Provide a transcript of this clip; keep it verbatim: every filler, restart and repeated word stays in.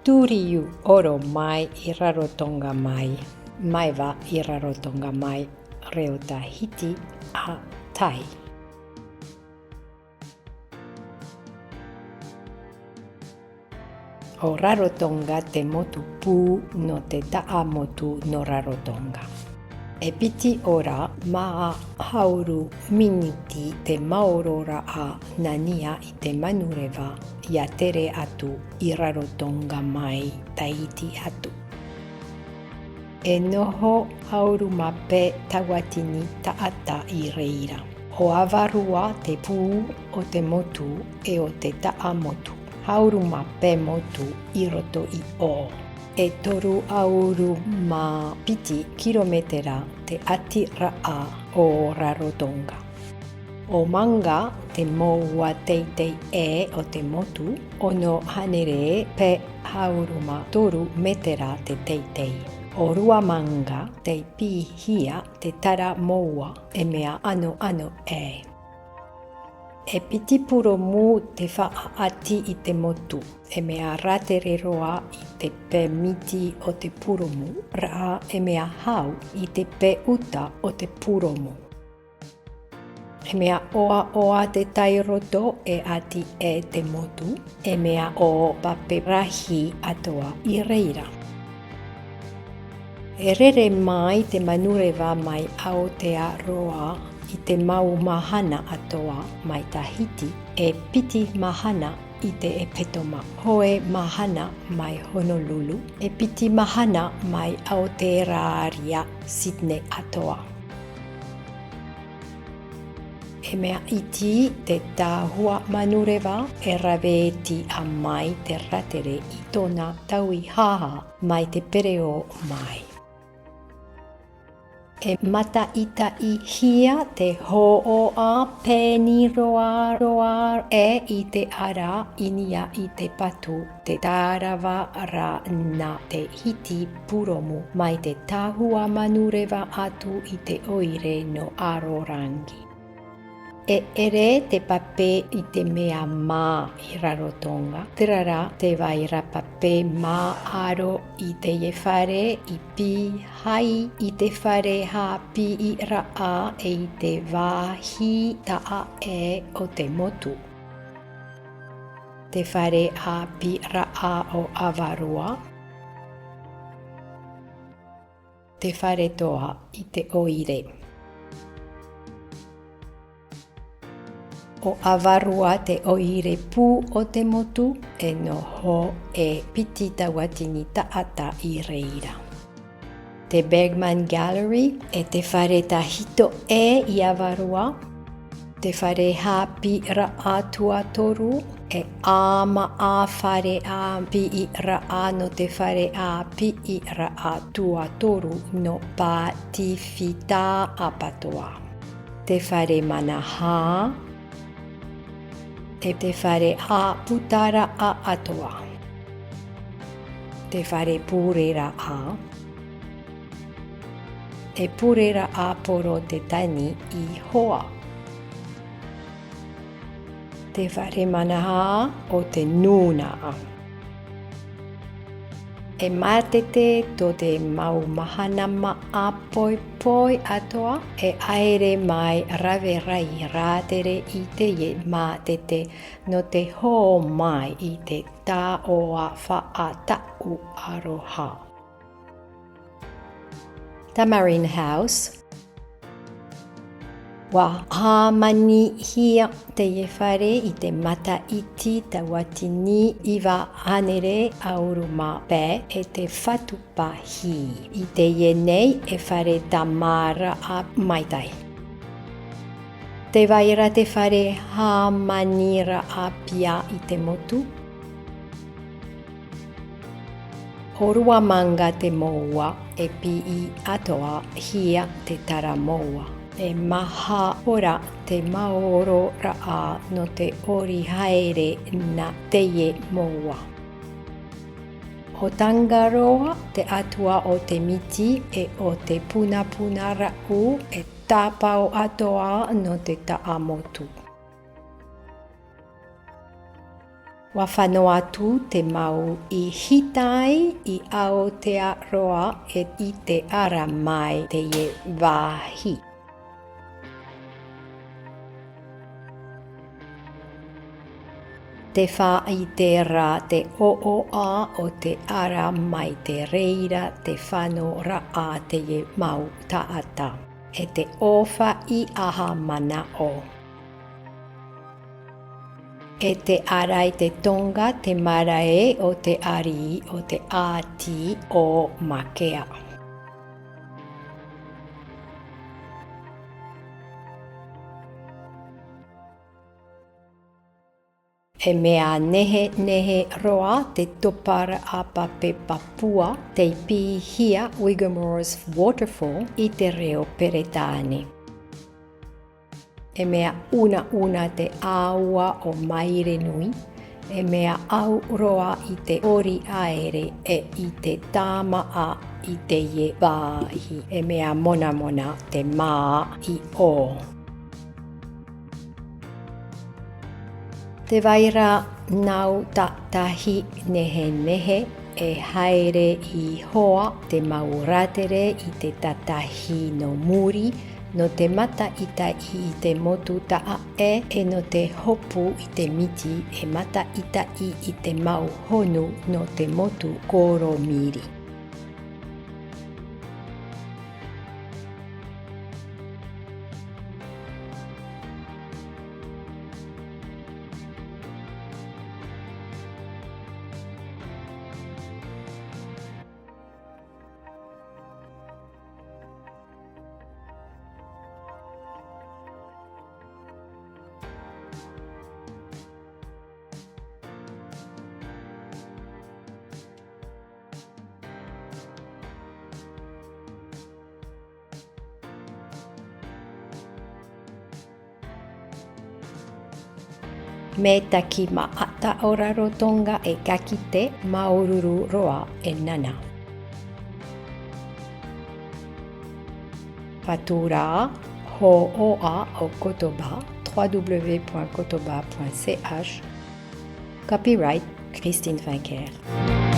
Tūriu ʻoro mai i Rarotonga mai, maeva i Rarotonga mai, reo tahiti a tai. ʻO Rarotonga te motu pū nō te taʻamotu nō Rarotonga. E piti ora mā ʻahuru miniti te maororaʻa nā niʻa i te manureva ʻia tere atu i Rarotonga mai Tahiti atu. E noho ʻahuru mā pae tauatini taʻata i reira. ʻO Avarua te pū o te motu e o te taʻamotu. ʻAhuru mā pae motu i roto i ʻō. E toru ʻahuru mā piti kirometera te ʻati raʻa o Rarotonga. ʻO Manga te mouʻa teitei ʻē o te motu, ono hānere pae ʻahuru mā toru metera te teitei. ʻO Ruamanga tei piʻihia te tara mouʻa e mea ʻanoʻano ʻē. E piti puromu te faʻaʻati i te motu, e mea rātere roa i te pae miti o te puromu, rā e mea hau i te pae uta o te puromu. E mea ʻoaʻoa te tai roto e ʻati ʻē te motu, e mea ʻo pape rahi atoʻa i reira. E rere mai te manureva mai Aotearoa i te mau mahana atoʻa mai Tahiti, e piti mahana i te ʻEpetoma, hōʻē mahana mai Honolulu, e piti mahana mai Aotearoa Sydney atoʻa. E mea iti te tahua manureva e rave tiʻa mai te rātere i tōna tauihaha mai te pereʻoʻo mai. E mātaʻitaʻihia te hōʻoʻa pēni roa roa ʻē i te ara i niʻa i te patu te tārava ra nā te hiti puromu mai te tahua manureva atu i te ʻoire nō Arorangi. E ʻere te pape i te mea mā i Rarotonga, terā rā te vai ra pape mā aro i teie fare i pīhai i te fare haʻapiʻiraʻa e i te vāhi taʻa ʻē o te motu. Te fare haʻapiʻiraʻa o Avarua. Te fare toa i te ʻoire. ʻO Avarua te ʻoire pū o te motu, e noho e piti tauatini taʻata i reira. Te Bergmann Gallery, e te fare tahito ʻē i Avarua, te fare haʻapiʻiraʻa tuatoru, e ʻāmaʻa fare haʻapiʻiraʻa nō te fare haʻapiʻiraʻa tuatoru nō Patifita ʻapatoa. Te fare manahā, e te fare haʻaputaraʻa atoʻa. Te fare pureraʻa, e pureraʻa poro te tani i hoa. Te fare manahā o te nūnaʻa. E mātete tō te mau mahana maʻa poipoi atoʻa, e haere mai rave ra i rātere i teie mātete nō te hō mai i te taoʻa faʻataʻu aroha. Tamarin House. ʻUa hāmanihia teie fare i te matahiti tauatini iva hānere ʻahuru mā pae e te fatu pahī. I teie nei e fare tamāraʻa maitaʻi. Tē vai ra te fare hāmaniraʻa piha i te motu. ʻO Ruamanga te mouʻa, e piʻi atoʻa hia te tara mouʻa. E maha ora te maororaʻa nō te ʻori haere nā teie mouʻa. ʻO Tangaroa te atua o te miti e o te punapuna raʻu e tāpaʻo atoʻa nō te taʻamotu. ʻUa fano atu te mau i Hitai i Aotearoa e i te ara mai teie vāhi. Te faʻaite ra te ʻoʻoʻa o te ara mai te reira te fano raʻa teie mau taʻata. E te ʻōfaʻi aha manaʻo. E te ara i te Tonga te marae o te ariʻi o te ʻāti o Makea. E mea nehenehe roa te topa raʻa pape papua tei pīhia Whiggamore's Waterfall i te reo Peretāne. E mea unauna te ʻāua o Mairenui, e mea au roa i te ʻori aere e i te tāmaʻa i teie vāhi, e mea monamona te mā i ʻō. Te vai ra nau tātahi nehenehe e haere i hoa te mau rātere i te tātahi nō muri, nō te mataʻitaʻi i te motu taʻaʻe, e nō te hopu i te miti e mataʻitaʻi i te mau honu nō te motu koromiri. Mea taki maʻata ʻo Rarotonga e ka kite, māuruuru roa e Nana. Faʻatura, hōʻoʻa o Kotoba, trois W point kotoba point C H. Copyright Christine Vinquer.